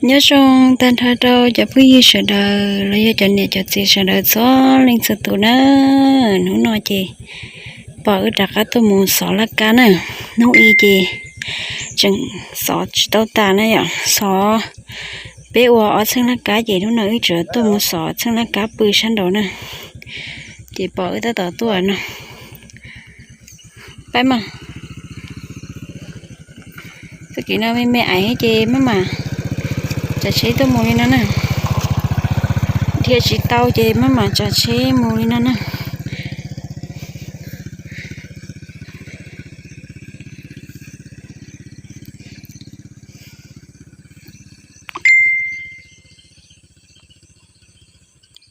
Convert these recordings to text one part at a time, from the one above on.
Nyob zoo tag nrho rau cov phooj ywg sawv daws los yog cov niam cov txiv sawv daws txhua leej txhua tus na. Hnub no ces pom wb rov qab tuaj mus xov laj kab na. Hnub i ces tseem xov tsis tau tas na yom, xov peb ua ob txheej laj kab ces hnub no wb tseem tuaj mus xov txheej laj kab pw sab nraud na. Ces pom wb tab tom tuaj no. Pab mas, txoj kev no me me aiv ces maj mam tsav tsheb tuaj mus li no na. Dhia tsis tau ces maj mam tsav tsheb mus li no na.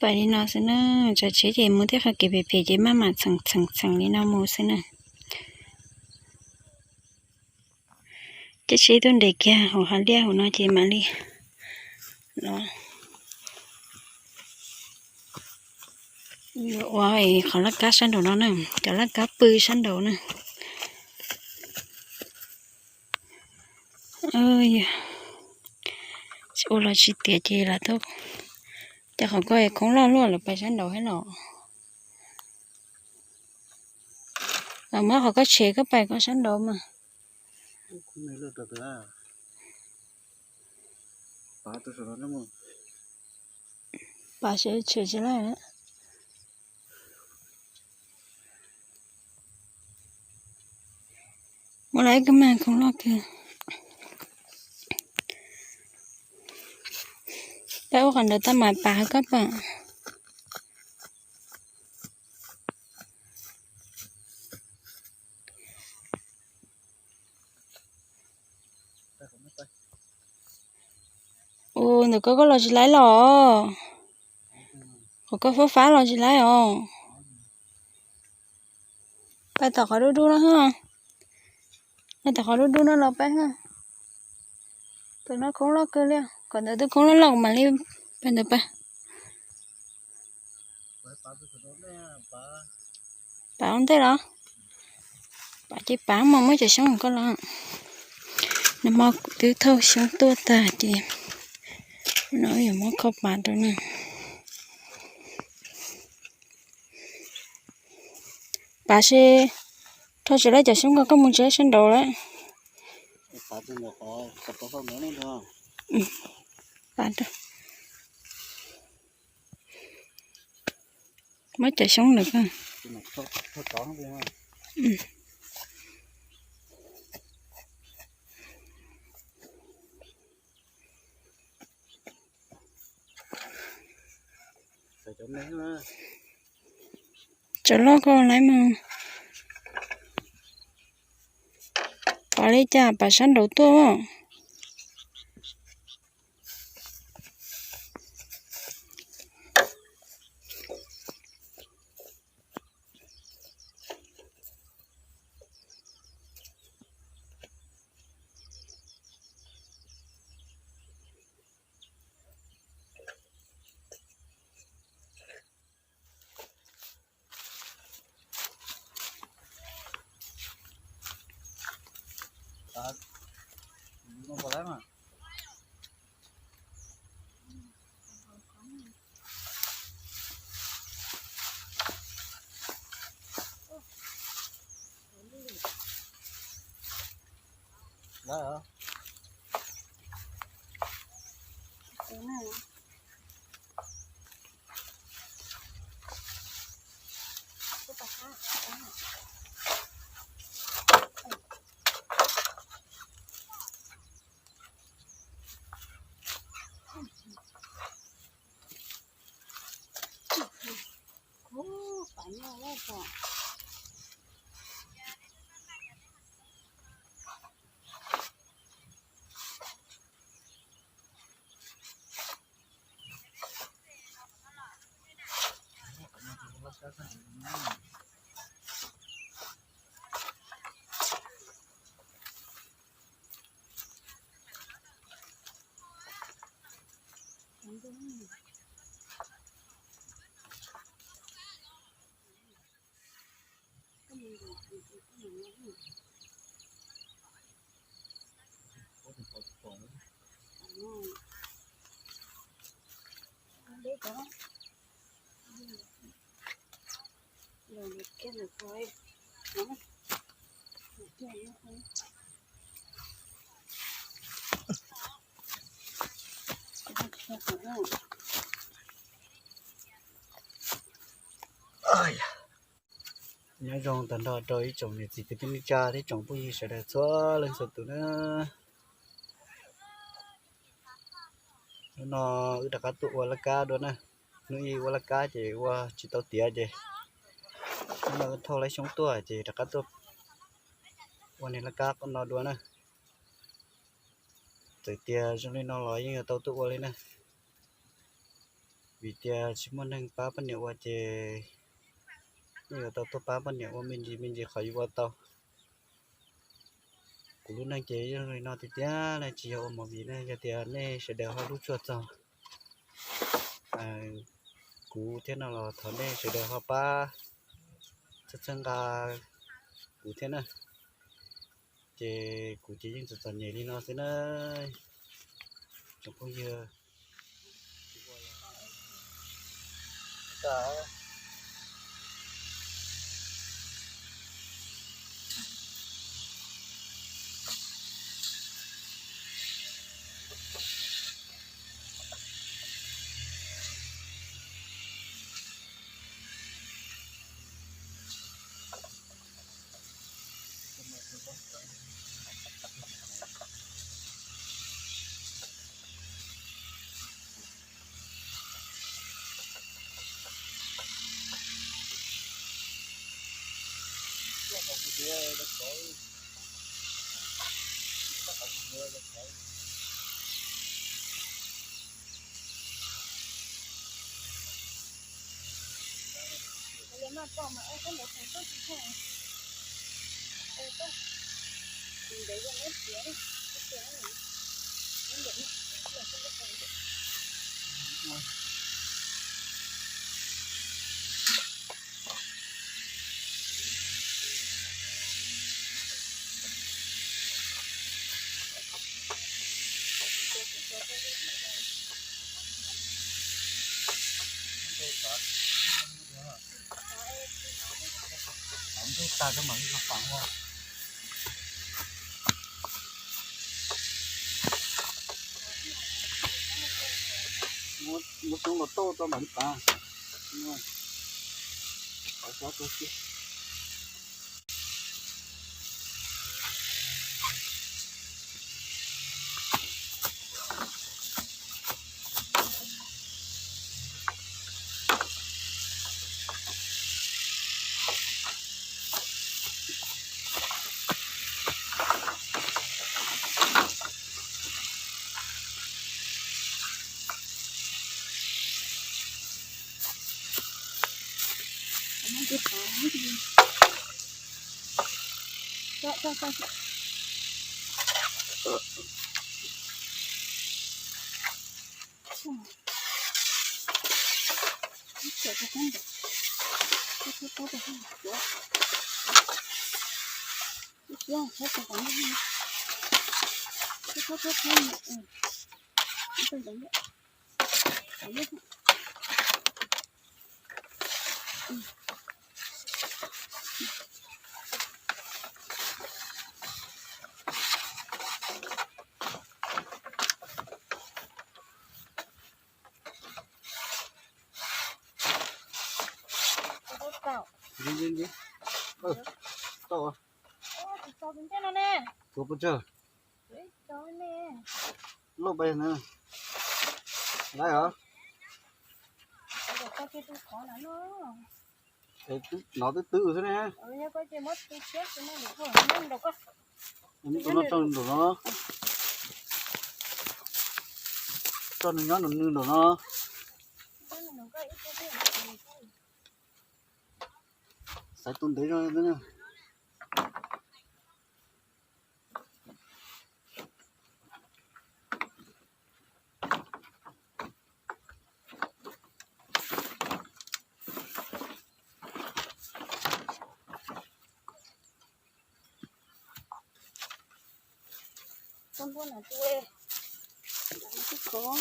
Pais li no xwb na, tsav tsheb ces mus tej qhov kev phem phem ces maj mam txheem txheem txheem li no mus xwb na. Caij tsheb tuaj nres kiag hauv hav liaj hauv no ces mam li los ua qhov laj kab sab nraud no na, cov laj kab pw sab nraud na. Tsis ua los tsis tiav ces lam tau, ces qhov ko khoob loj luaj lawm pais sab nraud thiab los. Los muab qhov koj tshem koj pais koj sab nraud mas. Pav seb tshem tsis laij. Muab lawm ib kawg mas khoob loj kawg. Pab ua qhov ntawd tau mas pav koj pom. Ua ntawm koj koj los tsis laib los? Qhov koj fab fab los tsis laib os. Pais tom qhov dub dub no, pais tom qhov dub dub no los pab. Tus no khoob loj kawg li, kom ntawd twb khoob loj loj mam li pais ntawd pab. Pav ua ntej los? Pav ces pav mas muab cov xyoob koj los. Nag hmo kuv twb thauj xyoob tuaj tag ces no yuav muab kho pav rau na. Pav seb, rho tsis laib cov xyoob ko koj mus tsev sab nraud lawm. Pav rau. Muab cov xyoob lawm koj. Cov loj koj laib mus. Pav li cas pav sab nraud tuaj. Nyob zoo tag nrho rau ib tsoom niam txiv kwv tij neej tsa thiab tsoom phooj ywg sawv daws txhua leej txhua tus na. Hnub no wb rov qab tuaj ua laj kab dua na. Hnub ib ua laj kab ces ua tsis tau tiav ces hnub no wb thauj laj xyoob tuaj ces rov qab tuaj ua niag laj kab no dua na. Txawm tias zoo li no los yeej yuav tau tuaj ua li na, vim tias tsis muaj neeg pab poj niam ua ces yeej yuav tau tuaj pab poj niam ua me ntsis me ntsis qhov yuav ua tau. Kuv lub neej ces zoo li no tiag tiag na, tsis yog ua movie na, yog tias nej sawv daws ho hlub tshua txog kuv thiab no los thov nej sawv daws ho pab txhawb txhawb nqa kuv thiab na. Ces kuv ces yeej txom txom nyem li no xwb na, tsoom phooj ywg. Muab xyoob los tauj tau mam li pav. Tau. Tus pov tsawg? Loj pes na. Laiv os. Nov twb twb xwb ne. Tus no tso nraum no. Tso nws nyob nraum nws nraum no. Xaiv tus ntev zog xwb na. Txoj npuab no tu, tib khov.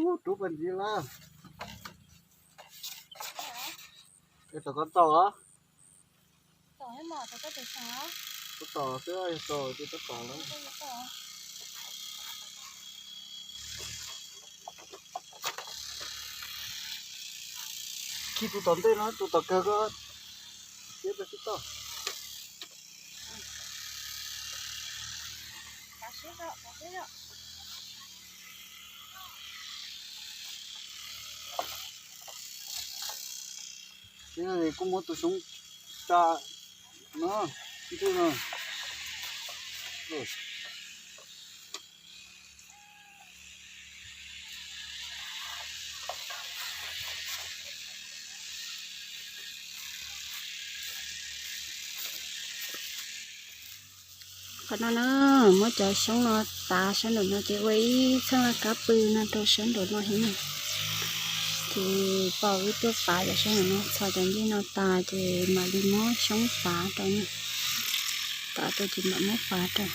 Ub, rub pas ntxiv lawm. Es tom koj tom los? Koj tom xwb, yog tom ces koj tom lawm. Khi tus tom ntej no, tus tom kawg ko, thiab tau sib toj. Kuv muab tus xyoob tsa no, ntswj no. Qhov no na, muab cov xyoob no tav sab nraum no ces ua ib txheej kab pw no rau sab nraum no heev. Ces pom wb tuaj tav cov xyoob nraum no, txhos cov ncej no tas ces mam li muab xyoob tav rau na. Tav rau ces mam muab pav rau.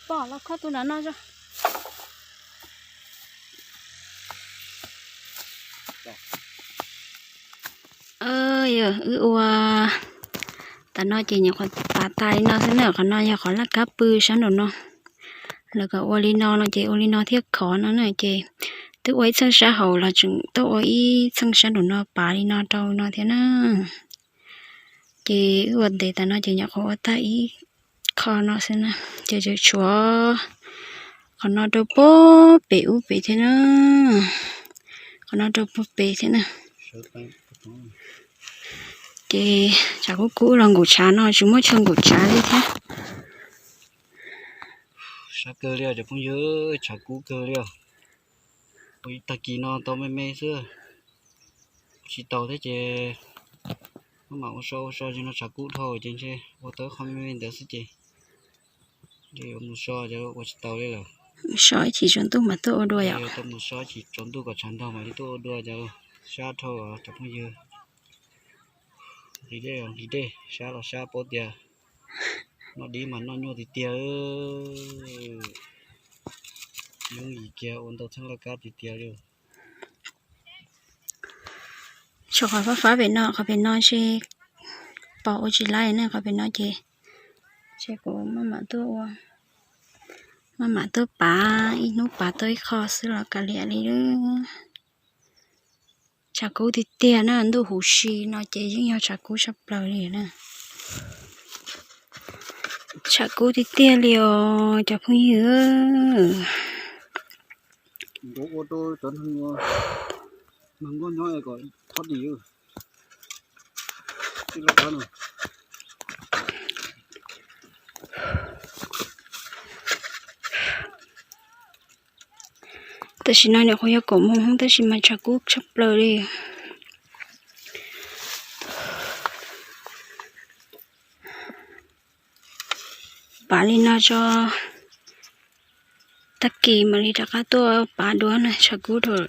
pom los khob tus nram no tso. Yog wb ua tas no ces nyuam qhuav pav tas li no xwb na. Qhov no yog qhov laj kab pw sab nraum no. Lawv kom ua li no no ces ua li no thiaj khov no na. Ces twb ua ib txheej sab hauv los tseem tuaj ua ib txheej sab nraum no pav li no rau no thiab na. Ces wb ua ntev tas no ces nyuam qhuav ua tag ib qho no xwb na. Ces tseem tshuav qhov no rau puag pem ub pem thiab na. Qhov no rau puag pem thiab na. Ces tshav kub kub los nkaum tshav no tsis muaj chaw nkaum tshav li thiab. Sab kawg li os cov phooj ywg, tshav kub kawg li os. Ua ib tag kis no tau me me xwb, tsis tau thiab ces maj mam ua so ua so ces no tshav kub dhau ces ntshe ua tau ib qho me me ntawd xwb ces ntshe yuav mus so ces ua tsis tau li lawm. So ib chim tsaus ntuj mam tuaj ua dua yom. Tau mus so ib chim tsaus ntuj kom tshav ntog mam li tuaj ua dua ces sab dhau cov phooj ywg. Nqhis dej os nqhis dej, sab los sab paub tias noj dib mas noj nyuaj tiag tiag. Yooj yim kiag ua ntau txheej laj kab tiag tiag li. Tshuav qhov fab fab pem no, qhov pem no ntshe pom ua tsis laib ne, qhov pem no ces ntshe kuv maj mam tuaj ua, maj mam tuaj pav, ib hnub pav tau ib qho xwb los kav liam li lawm. Tshav kub tiag tiag na, ntuj huv si no ces yeej yog tshav kub tshaj plaws li na. Tshav kub tiag tiag li os cov phooj ywg. Tam sim no nyuam qhuav yog kaum moos tab sis mas tshav kub tshaj plaws li. Pav li no tso, tag kis mam li rov qab tuaj pav dua na, tshav kub dhau.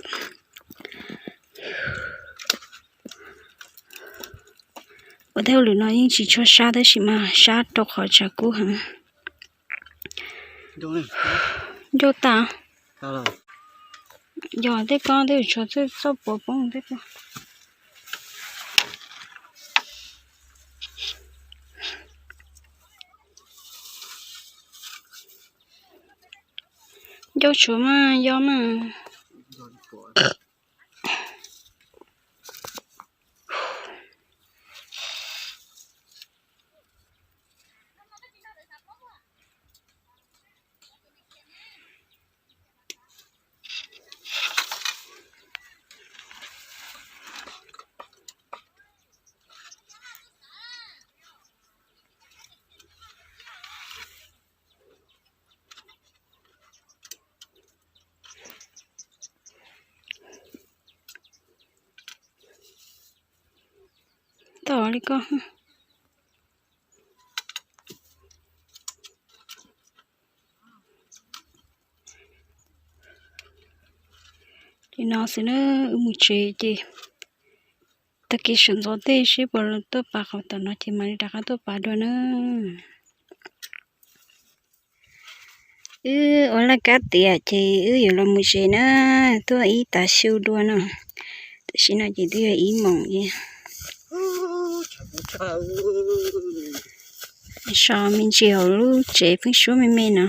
Ua tej hauj lwm no yeej tsis tshua sab tab sis mas sab rau qhov tshav kub heev. Ncauj tas. Yog tej ko tej tshuav txoj puav poob tej ko. Ncauj tshuav mas yog mas. Tom li ko. Li no xwb na, wb mus tsev ces tag kis sawv ntxov tej seb puas tuaj pav qhov tom no ces mam li rov qab tuaj pav dua na. Wb ua laj kab tiav ces wb yuav los mus tsev na, tuaj ib tav xyu dua no. Tam sim no ces twb yog ib moos li. So me ntsis hauv lub tsev pheeb suab me me no.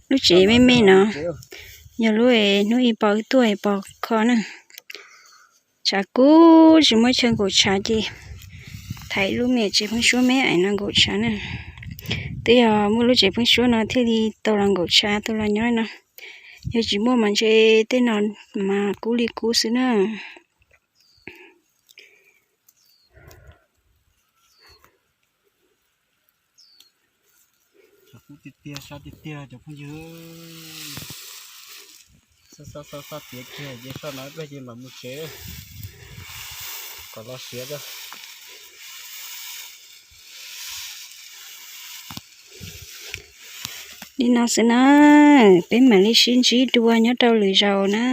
Lub tsev me me no yog lub hnub ib pom wb tuaj pom kho na. Tshav kub tsis muaj chaw nkaum tshav ces thaiv lub me tsev pheeb suab me ais no nkaum tshav na. Twb yog muaj lub tsev pheeb suab no thiaj li tau los nkaum tshav tau los nyob no. Yog tsis muaj mas ntshe tej no mas kub li kub xwb na. Tshav kub tiag tiag, sab tiag tiag cov phooj ywg. Xab xab xab xab tiav kiag ces soj no peb ces mam mus tsev kom los siav tso. Li no xwb na, peb mam li sib ntsib dua nyob rau lwm zaus na.